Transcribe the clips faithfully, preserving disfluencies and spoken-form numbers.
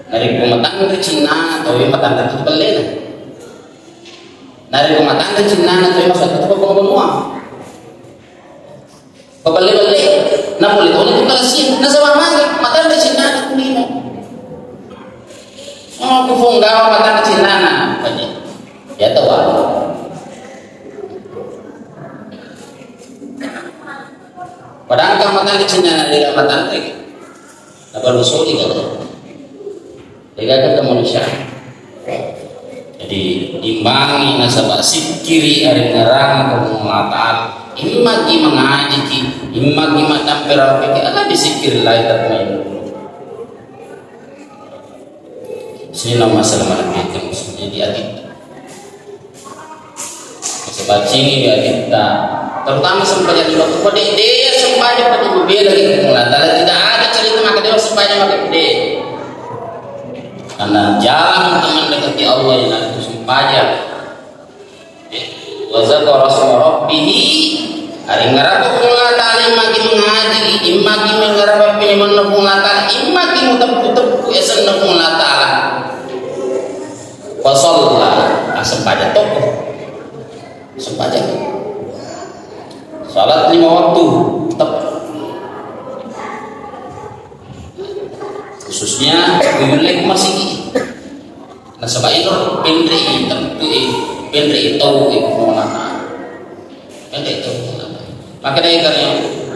Narekko matanre cinnana tauwe, matanre tu pellena. Narekko matanre cinnana tauwe, masattu tu pabbanua. Pabelle-belle, napole toni tu kalasiang, nasaba magi matanre cinnana tu lino. Oh, ku punggawa matanre cinnana, paja. Ya tawwa. Padahal kan matanre cinnana, de' matanre. Nabalu soli kan. Degaga kemanusiaan. Jadi, imbangi nasaba sikkiri arengngerang Puang Allah Ta'ala. Immaki mangajiki, immaki maddampe rampiki, aga disikkiri lai tatmain. Sini nama masalah mana kita musuhnya di hati. Sebaccingi wi atitta, terutama sempajang lima waktu. Pada dia sempajang pada bela gitu. Tidak ada cerita maka dia sempajang maka dia. Karena jalan untuk mendekati Allah yang itu sempajang. Wa dzakara asma rabbih, arengngerang Puang Allah Ta'ala, immaki mangaji, immaki mangarappi limanna Puang Allah Ta'ala, immaki muteppu-teppu esenna Puang Allah Ta'ala. Fa shalla, asempajang tokko. Sempajang. Salat lima waktu, tep-, khususnya kuyulle masigi. Nasaba ino penre tentu e, penre tau e monana. Kan itu. Makanya kan,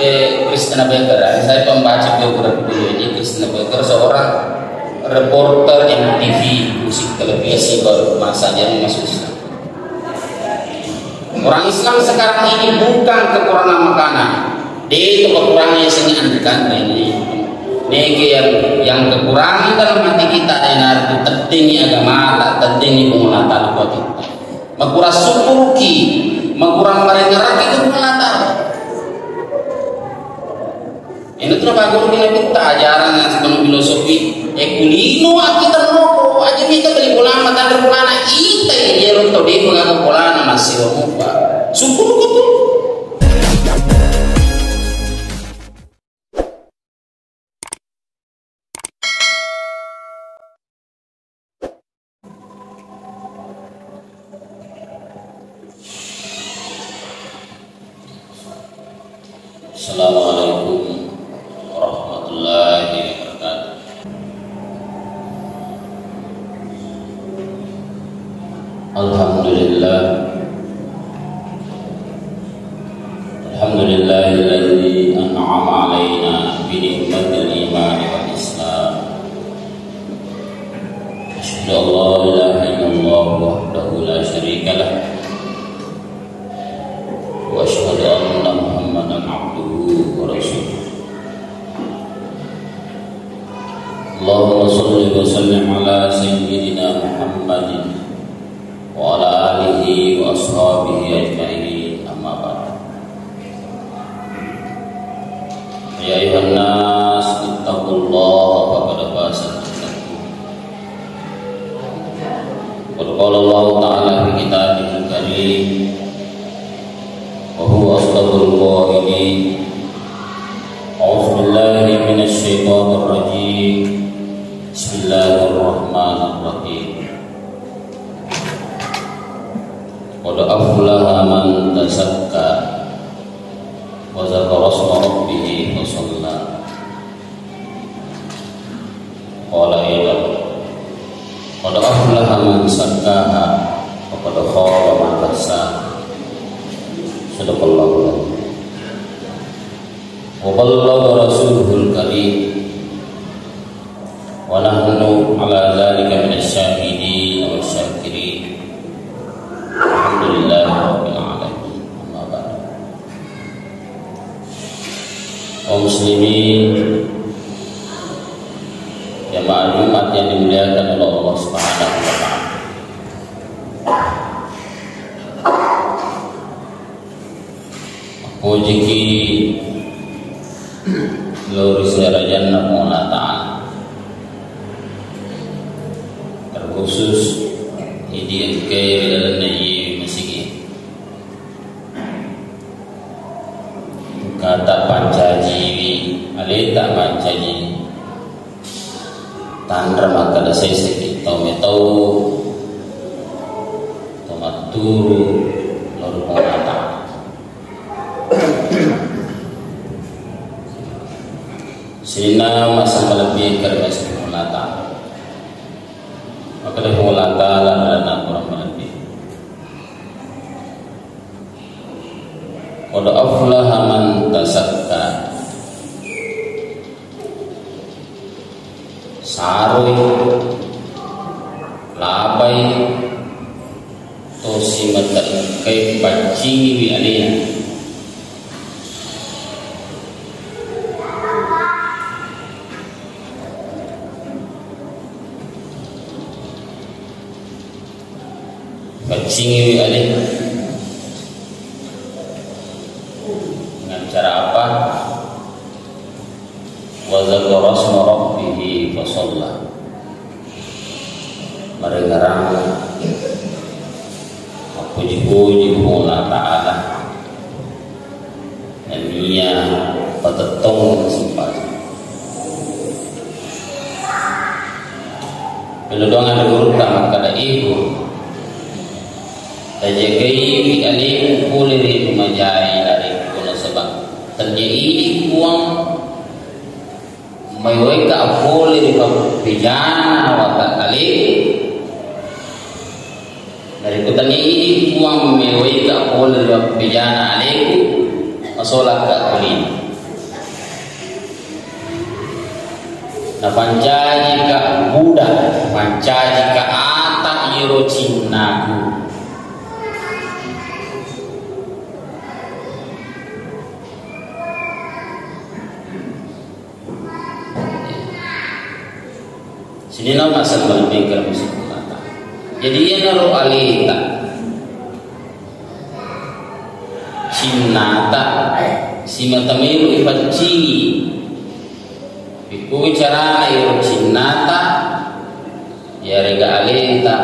eh, Kristen Baker, saya pembaca biografi beliau ini, Kristen Baker seorang reporter M T V, musik televisi baru masa dia masuk Islam. Orang Islam sekarang ini bukan kekurangan makanan, dia itu kekurangan yang sini andekan ini. Nege yang, yang kekurangan dalam hati kita, dan itu teddingi agama, tak teddingi pengunatan kuat itu. Makurang syukurki, makurang marengeraki kegunatan. Ini tuh bagus ini kita ajaran yang sebelum filosofi. Eh, kulino aki terloko aja kita beli bola mata bola anak kita ya, dia rontok dia menganggap bola anak masih muka. Syukur gitu. Assalamualaikum warahmatullahi wabarakatuh. Alhamdulillah. Alhamdulillahilladzi an'ama alaina bi ni'matil imani wal islam. Asyhadu an la ilaha illallah wahdahu la syarika lah. Wa asyhadu anna Muhammadan abduhu wa rasuluh. Allahumma shalli wa sallim ala sayyidina Muhammadin wa ala alihi wa ashabihi ajma'in, amma ba'd. Ya ayyuhan nas, ittaqullaha faqad fazal muttaqun. Qad qala Allahu ta'ala fi kitabihil karim, wa huwa asdaqul qailin. A'udzu billahi minasy syaithanir rajim. Bismillahirrahmanirrahim. Qad aflaha man tazakka wa dzakara isma rabbih fa shalla. Qala aidan, qad aflaha man zakkaha wa qad khaba man dassaha. Sadaqallahul adzim. Wa ballagha rasuluhul karim. Wa nahnu ala dzalika minasy syahidin wasy syakirin. Alhamdulillahi rabbil alamin. Amma ba'du. Kaum muslimin, jamaah Jumat yang dimuliakan oleh Allah Subhanahu wa taala. Pojiki lao ri serajanna Puang Allah Ta'ala. Terkhusus idi engkae ri lalenna iye masigi. Engkata pancajiwi aleta mancaji. Tanra makkeda seseki tau metau, tau matturu lao ri Puang Allah Ta'ala. Sininna massempajang malebbi engka ri Puang Allah Ta'ala. Makkeda Puang Allah Ta'ala ri lalenna Al-Quran malebbi, "Qad aflaha man tazakka." Saroi, labai, tosi mata engkai paccingiwi alena. Paccingiwi ale. Dengan cara apa? Wa dzakara asma rabbih fa shalla. Marengerang, mappuji-puji Puang Allah Ta'ala. Nennia patettong sempajang. Pelo doang ada gurutta makkeda, "Ibu, tajagai alemu pole ri rumah jai narekko nasaba tennia idi Puang." Maiwaika pole ri pappejana wata aleku. Narekko tania idi Puang maiwaika pole ri pappejana aleku, masolakka kulino. Napancajika buda, pancajika ata iyaro cinnaku. Sininna massempajang malebbi engka ri Puang Allah Ta'ala. Jadi iyanaro aleta, cinnata, simata melo ipaccingi. Pekko carana iyaro cinnata, iyarega aleta.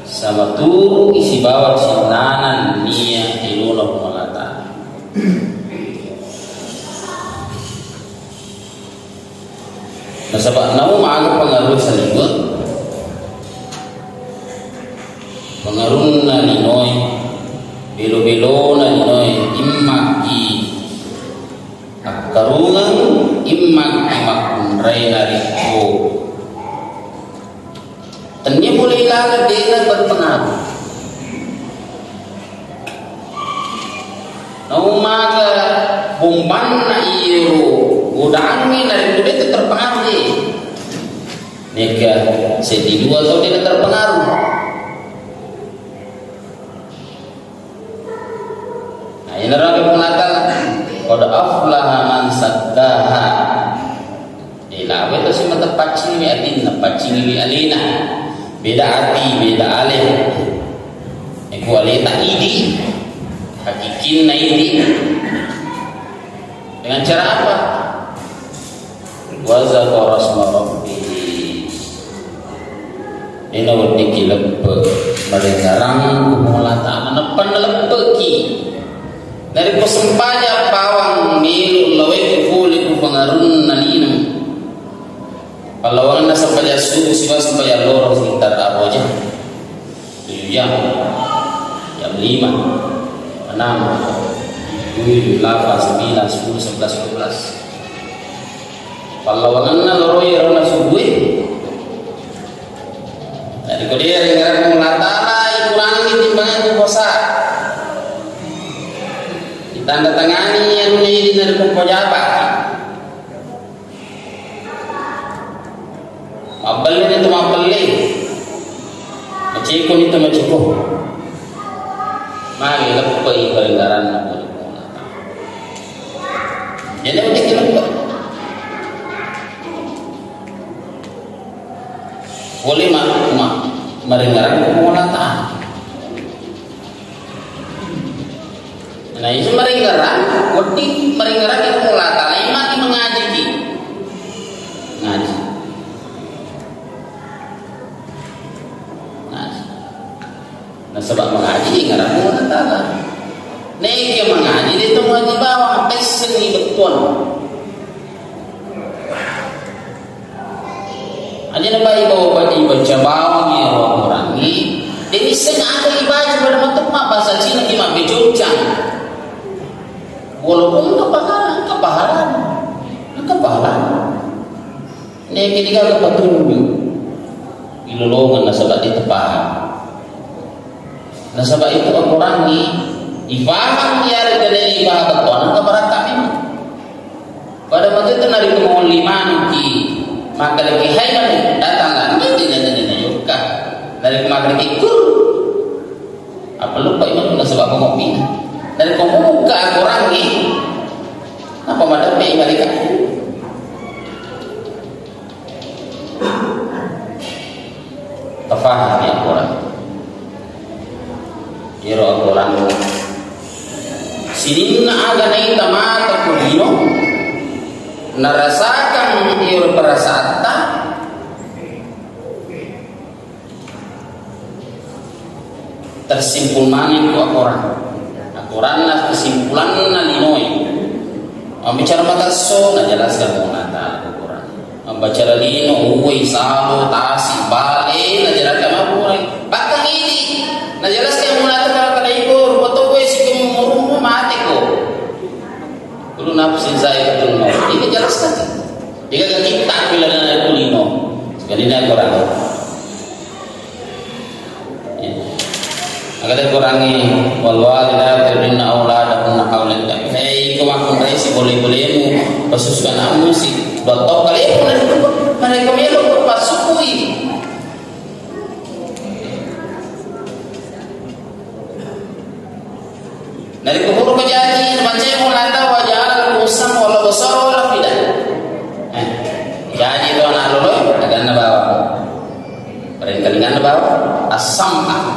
Sama turu'i sibawa cinnana nennia ilona Puang Allah Ta'ala. Nasaba nau maga pengaruh saliweng, pengaruhna linoe, belo-belona linoe, immaki akkarungeng, immaki makkunrai narekko tennia pole ilaga dena berpengaruh. Nau maga bombanna iyaro godangnge narekko de terpengaruh de. Neka seddi dua tau de terpengaruh. Nah, iyana raga Puang Allah Ta'ala, "Qad aflaha man zakkaha." Eh, lawe to simata paccingiwi atinna, paccingiwi alena. Beda ati, beda ale. Eko aleta idi, hakikinna idi. Dengan cara apa? Wa dzakara asma rabbih. Ena weddikki leppe marengerang ku Puang Allah Ta'ala, nappa naleppeki. Narekko sempajang pawang melo laweku pole ku pengaruhna lino. Pallawangenna sempajang subuh sibawa sempajang loro sekitar aro jam. Tujuh jam. Jam lima, enam, tujuh, delapan, sembilan, sepuluh, sebelas, dua belas. Pallawangenna loro iyaro nasubue. Jadi ko dia ringerang Allah Ta'ala, ikurangi timbangan puasa. Ditanda tangani anu ini dari pojaba. Mabbelle ni tu mabbelle. Maciko ni tu maciko. Magi leppe i paringaranna. Jadi udah kita leppe. Boleh mak mak maringaran ko Allah Ta'ala. Nah, itu maringerang, wedding maringerang itu Allah Ta'ala, imaki mengajiki. Ngaji. Ngaji. Nasaba mengaji, ingerang Allah Ta'ala. Neke mengaji, itu mengaji bawang, pessengi bettuan. Aja na bai bawa bai baca bawang ya Al-Quran ni. Jadi sengaja dibaca pada mateppa bahasa Cina ki mabbeconcang. Walaupun kepahalan, kepahalan, kepahalan. Ini ketika kepatunjuk. Ilolongan nasaba ditepahang. Nasaba itu Al-Quran ni ifaham ya dari dari ifaham betul. Keberatan ini. Pada waktu itu narekko maulle manengki, makkedaki, "Hai manu, datanglah." Niti nana nana yokka. Narekko makkedaki, "Kur." Apa lupa itu nasaba pengopi. Narekko mubukka Al-Quran ni, apa madappe mereka? Tafahami Al-Quran. Iyaro Al-Quran sininna aga naita mata ku lino, narasakan iyaro perasaatta, tersimpul maneng ku Al-Quran. Al-Quranna kesimpulanna linoe. Mabbicara matesso, najelaskan Puang Allah Ta'ala Al-Quran. Mabbicara lino, uwai, salo, tasi, bale, najelaskan Al-Quran. Bahkan ini, najelaskan Puang Allah Ta'ala pada ibu, rupa tau, sikemu murummu, mate ko. Kullu nafsin zaiqatul maut. Ini jelaskan. Jika kita bilang lino, sekali Al-Quran. Makanya Qurangi, "Wal walidatu yurdi'na auladahunna haulaini kamilin." Hei, iko makkunrai si boleh-bolehmu, pasusukan amu si dua tau kali pun ada mereka melo pasukui. Dari kuburu ko jaji, macai mulata wa ja'ala lakum sam'a wal absara wal afida. Eh, jaji to anak lolo, aganna bawa. Paringkalinganna bawa as-sam'a.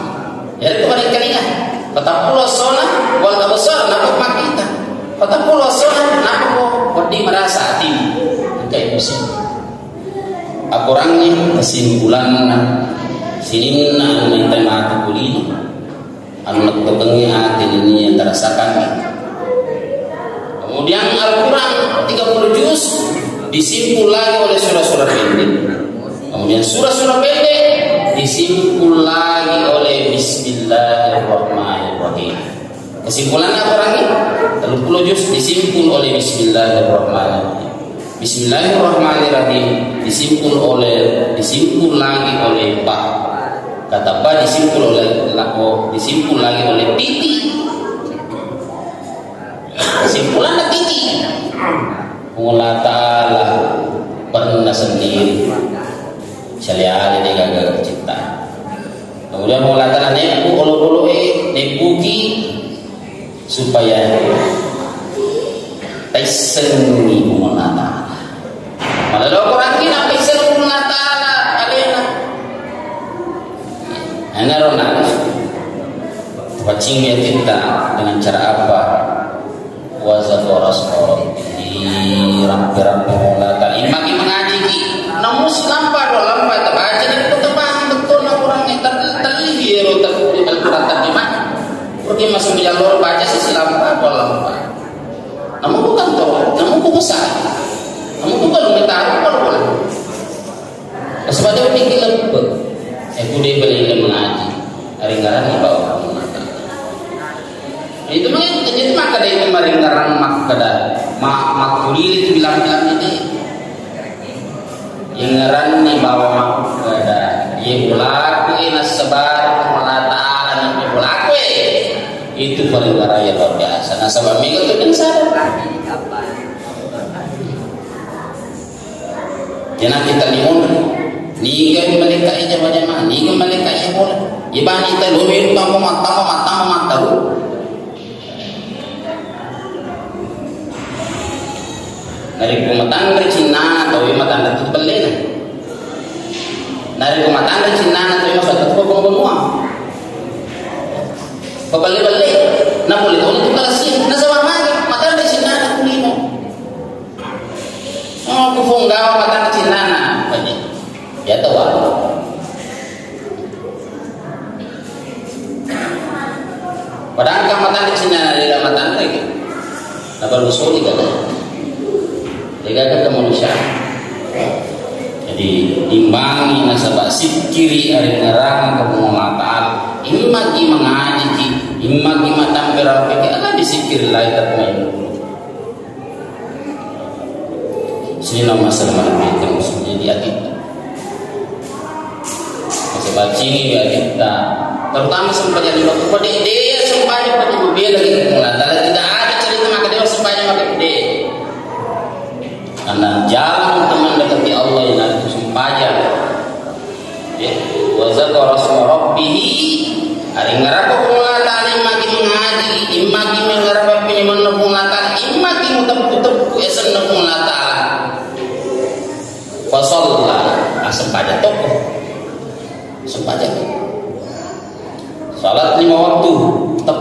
Jadi ko paringkalinga. Patappulo sona wal absar, napa makkita. Patappulo sona, napa ko wedding merasa ati. Engkai musim. Akurangi kesimpulanna sininna anita mati kulino. Anu mettokengngi ati nennia terasakan. Kemudian Al-Quran tiga puluh juz disimpul lagi oleh surah-surah pendek. Kemudian surah-surah pendek disimpul lagi oleh Bismillahirrahmanirrahim. Kesimpulanna Al-Quran ini, tellu puluh juz disimpul oleh Bismillahirrahmanirrahim. Bismillahirrahmanirrahim disimpul oleh, disimpul lagi oleh ba. Kata ba disimpul oleh lako, disimpul lagi oleh piti. Kesimpulanna piti. Allah Ta'ala pernah sendiri. Saliali de gaga cipta. Kemudian Allah Ta'ala nebbu olo-olo e, nebbuki supaya taissengi Puang Allah Ta'ala. Malalo Quran ki napaissengi Puang Allah Ta'ala alena. Enaro na paccing ya kita dengan cara apa? Wa zakara smallahi, rampe-rampe Puang Allah Ta'ala. Imaki mengaji ki, namu silampa dua lampa tabaca di kota paham betul na Quran ni, terlebih ero Al-Quran terjemah. Pergi masuk di jalur baca si silampa dua lampa. Namu bukan to, namu bukan sa, namu bukan minta apa kalau. Sebab dia bikin lembut. Eh, kude beli mengaji. Hari ngaran ni bawa. Itu mah, itu mah kada itu maringarang makkada. Ma, makkulili itu bilang-bilang ini. Ingaranni bawa makkada. Ye bolaku e nassebar Allah Ta'ala nabi bolaku e. Itu paling raya luar biasa. Nasaba mega tu kan sadar. Jana kita limun, niga malaikat e jama-jama, niga malaikat e bola. Ibani ta lobi tammo mattama, mattama mattaru. Narekko matanre cinna, tau matanre tu bellena. Narekko matanre cinna, tau masatu ko benua. Pabelle-belle, na pole tau tu kalasi, nasaba magi matanre cinna kulino. Oh, ku funggawa matanre cinnana, padi. Ya tawa. Padahal kan matanre cinnana, dia matanre. Napa lusuni kan? Dia kan kemanusiaan. Ya, Jadi, imbangi nasaba sikkiri aringngerang Puang Allah Ta'ala. Immaki mangajiki, immaki matampe rampiki, aga disikkiri lai tatmain. Sini nama selama lebih terus jadi ati. Masih bacini ya kita. Terutama sempajang lima waktu pada ide ya sempajang pada bela gitu. Nah, tidak ada cerita maka dia sempajang maka ide. Karena jalan untuk mendekati Allah yang harus sempajang. Ya, wa dzakara isma rabbih, aringngerang Puang Allah Ta'ala, immaki mengaji, immaki mengngerang pappenemenna Puang Allah Ta'ala, immaki muteppu-teppu esenna Puang Allah Ta'ala. Fa shalla, ah, sempajang toko. Sempajang. Salat lima waktu, tep.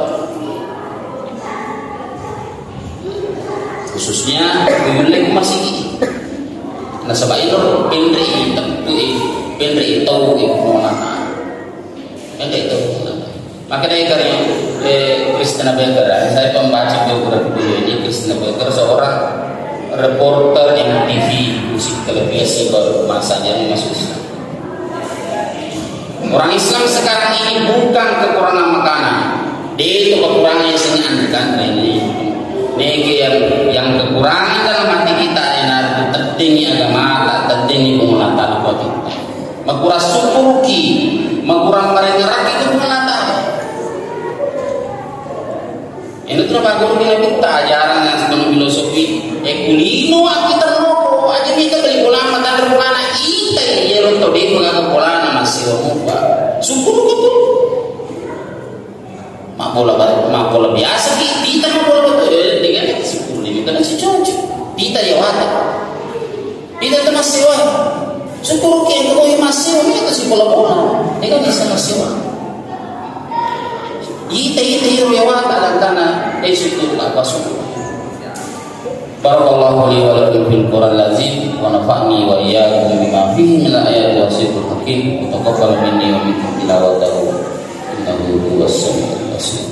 Khususnya uyulle masigi. Nasaba ino penre teppu, penre tau, penre tau. Maka dari, eh, Kristen Baker, saya pembaca biografi beliau ini, Kristen Baker seorang reporter M T V, musik televisi baru masa dia masuk Islam. Orang Islam sekarang ini bukan kekurangan makanan. Dia itu kekurangan yang sini andekan ini. Nege yang, yang kekurangan dalam hati kita yang harus teddingi agama, teddingi penguatan kita. Makurang syukurki, makurang marengeraki kemenatan. Ini tuh bagus ini kita ajaran yang sedang filosofi. Eh kulino kita nopo aja kita beli bola mata rupana kita ini ya ronto di pengaku bola nama siwa mupa. Syukur gitu. Mabbola ba-, mabbola biasa ki, pita mabbola betul. Eh, dengan itu syukur ini kita masih cocok. Pita ya wata. Pita itu masih wah. Syukur ki yang kau masih wah itu si bola bola. Dengan bisa masih wah. Ita ita iro ya wata dan tanah. Eh syukur apa syukur. Barakallahu li wa lakum fil Qur'anil azim wa nafa'ni wa iyyakum bima fihi minal ayati wa dzikril hakim. Wa taqabbal minni wa minkum tilawatahu innahu huwas samiul basir.